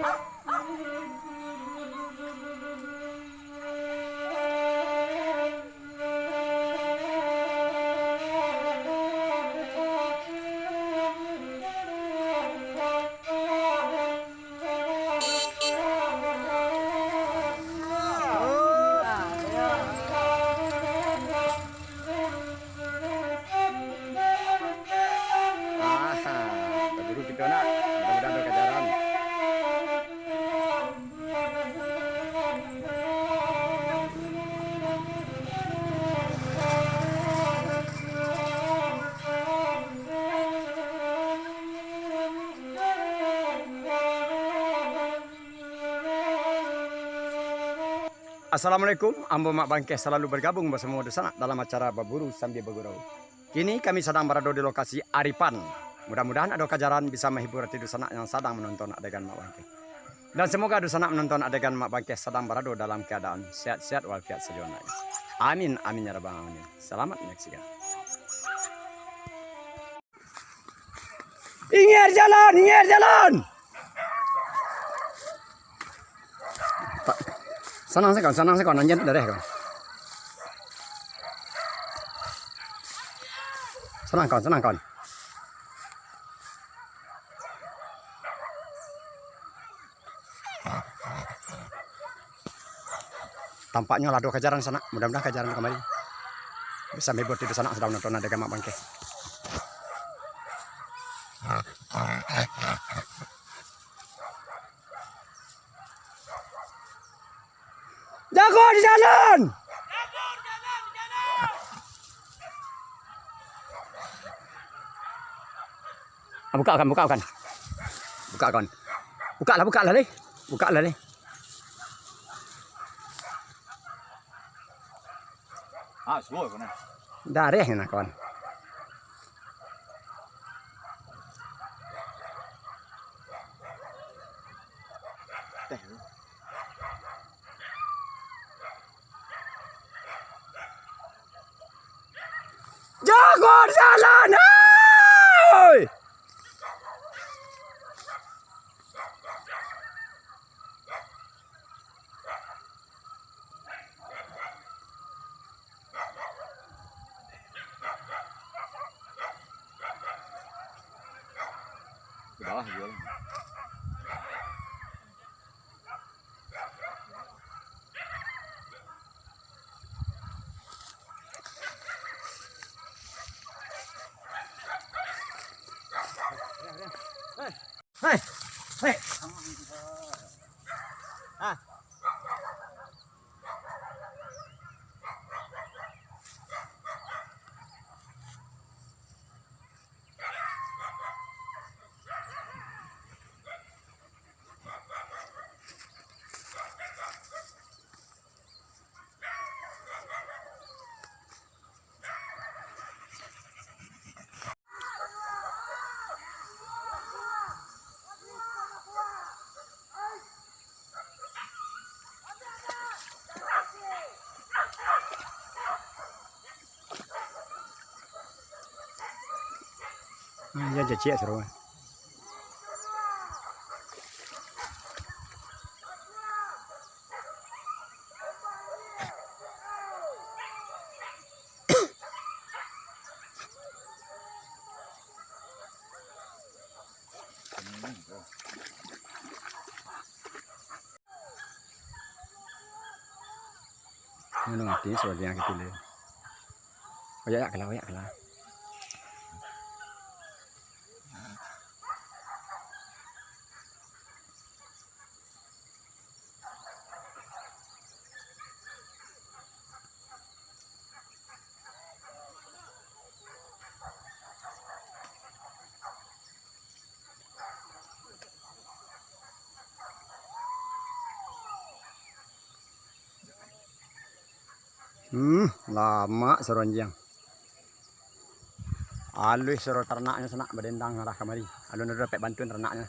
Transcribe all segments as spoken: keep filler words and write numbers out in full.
Ah, baguru kito nak, mudah-mudahan ado kajaran. Assalamualaikum, ambo Mak Bangkeh salalu bergabung basamo dunsanak dalam acara Baburu Sambia Bagurau. Kini kami sadang barado di lokasi Aripan. Mudah-mudahan ado kajaran bisa mahibur ati dunsanak yang sadang manonton adegan Mak Bangkeh. Dan semoga dunsanak manonton adegan Mak Bangkeh sadang barado dalam keadaan sehat-sehat walafiat sajo nak. Amin, amin ya rabbal alamin. Selamat menyaksikan. Inggir jalan, inggir jalan. Sanang se kawan, sanang se kawan, anjiang tu dareh kawan. Sanang kawan, sanang kawan. Tampaknyo lah ado kajaran sanak. Mudah-mudahan kajaran kamari bisa mahibur ati dunsanak sadang manonton adegan Mak Bangkeh. Jago di jalan! Ah, buka kan, buka kan. Buka kan. Buka lah, buka lah, leh. Buka lah, leh. Ah, suruh kau nah. Dareh ni nah, kawan. Teh. Jago jalan, hei! Ke bawah juo. Hei, hei. Ah. Ah, ya, cacik, seru. Mano mati suaro yang kecil tu. Oyak, oyak, kalah, oyak, kalah. Hmm, lamak suaro anjiang. Aluih suaro taranaknyo sanak badendang arah kamari. Alun ado dapek bantuan taranaknyo.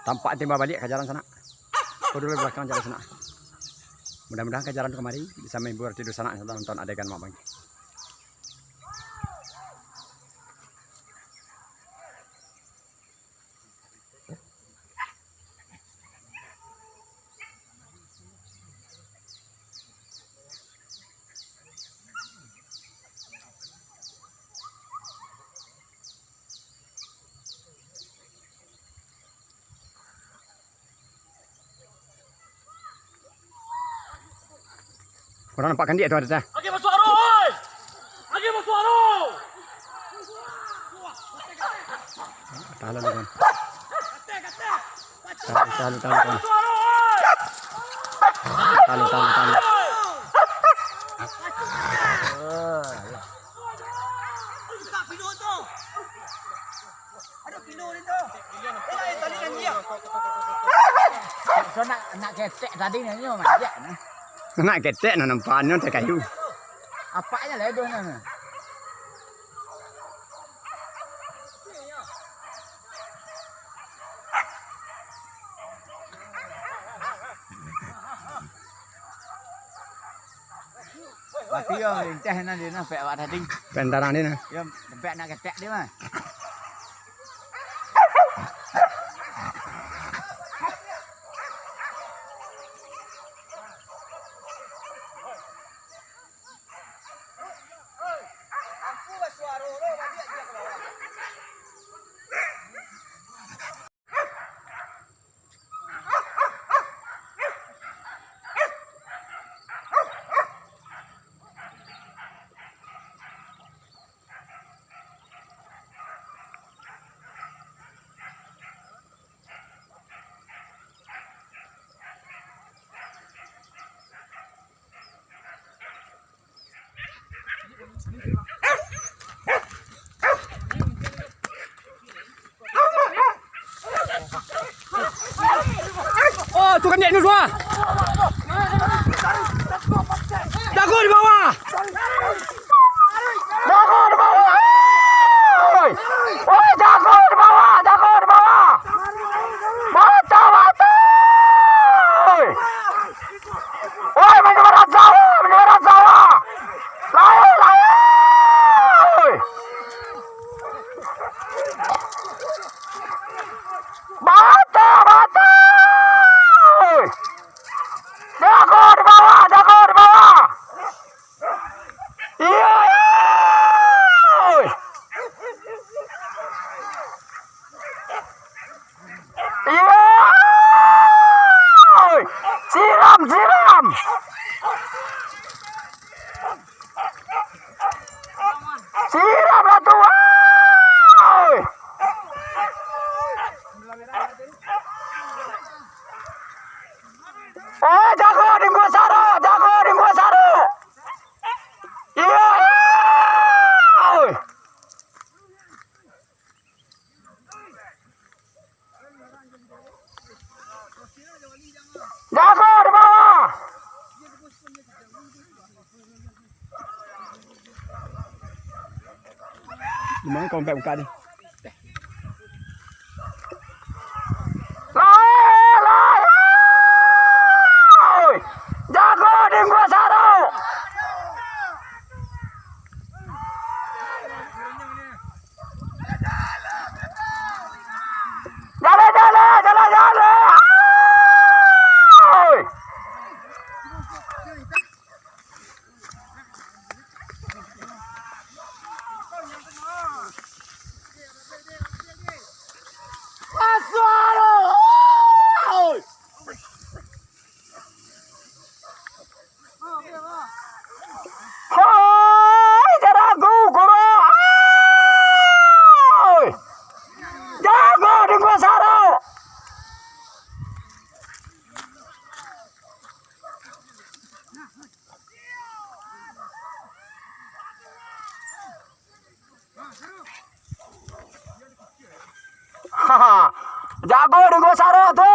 Tampak timba baliak ka jalan sanak. Ko dulu balakang jalan sanak. Mudah-mudahan ka jalan tu kamari bisa mahibur tiduik sanak nonton adegan mambang. Urang nampak kandiak tu ado tah. Lagi masuak aro, oi! Lagi masuak aro! Tahan dulu, kawan. Tahan, tahan, tahan, kawan. Tahan, tahan, tahan. So nak, nak ketek tadi nyo manjak nah. Nak ketek nah nampak nyo takayu. Apaknyo lah doh nah. Berarti yo linteh nah dia nah, pek awak tadi. Pentarang dia nah. Yo, pek nak ketek dia mah. Oh, tu kan dia ni dua. Jago di bawah. Jago di bawah. Oi! Oi, jago di bawah, jago di bawah. Mata, mata. Oi! Oi, manyabarang sawah, manyabarang sawah. Lai, lai. Bata, bata. Jago di bawah, jago di bawah. Iyo, iyo. Iyo. Siram, siram. Siram lah tu. Oi! Eh, jago dinggo saro, jago dinggo saro. Iyo. Jago di bawah. Di ma kau ampek buka ni? Lai, lai, lai. Jago dinggo saro. Jalan, jalan, jalan, jalan. Oi. Hoi, jaragu, guru. Hoi. Jago dinggo saro. Haha, jago dinggo saro tu.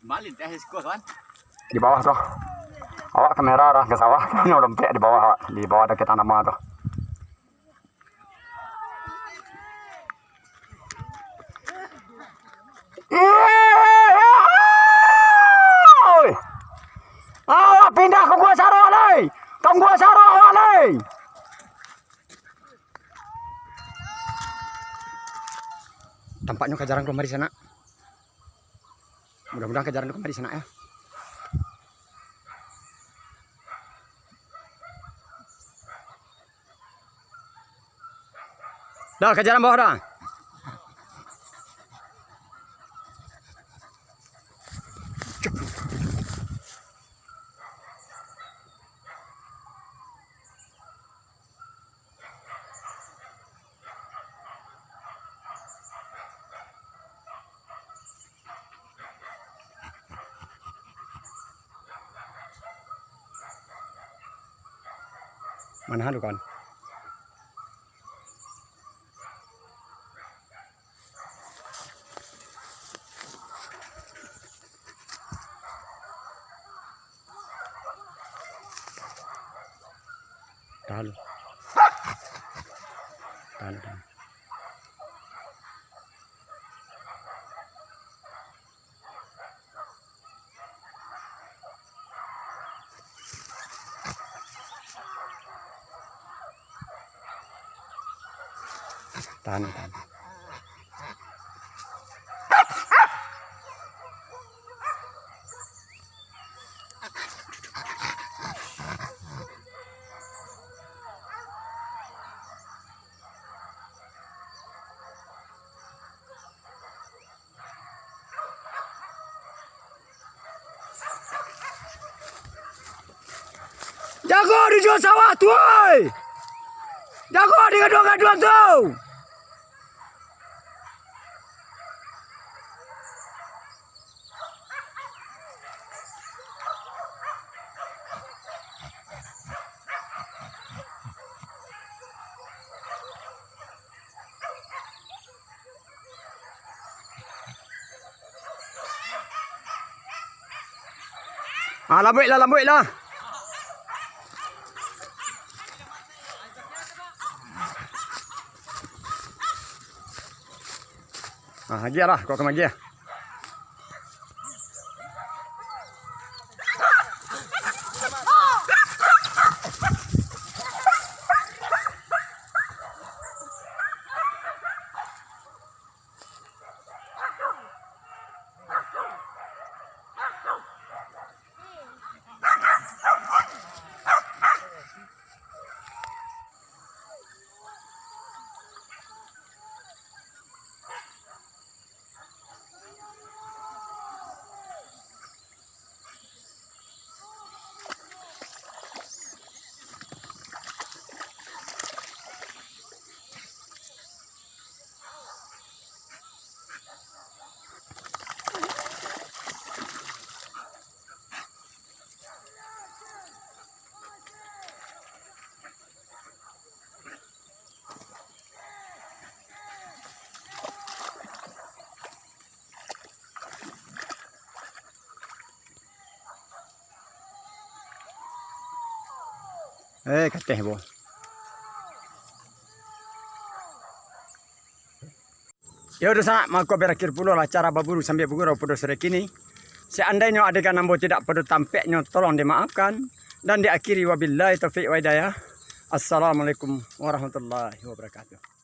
Malin teh siko, kawan. Di bawah tu. Awak kamera arah ka sawah, nyo dompet di bawah, awak. Di bawah dakek tanaman tu. Tampaknyo ka jarang kamari sanak. Mudah-mudahan ka jarang kamari sanak, ya. Dah, ka jarang bawah dah. Manahan tu, kawan. Tahan. Tahan, tahan. Tahan, tahan. Jago di juo sawah tu, oi! Jago di gaduang-gaduang tu! Ah, lambuik lah, lambuik lah. Ah, agiah lah, kok ka magiah. Eh, kateh, bo. Yo, doh sanak, mako barakhir pulolah acara baburu sambia bagurau pado sore kini. Seandainyo adegan ambo tidak pado tampeknyo, tolong dimaafkan. Dan diakhiri wabillahi taufik wa hidayah. Assalamualaikum warahmatullahi wabarakatuh.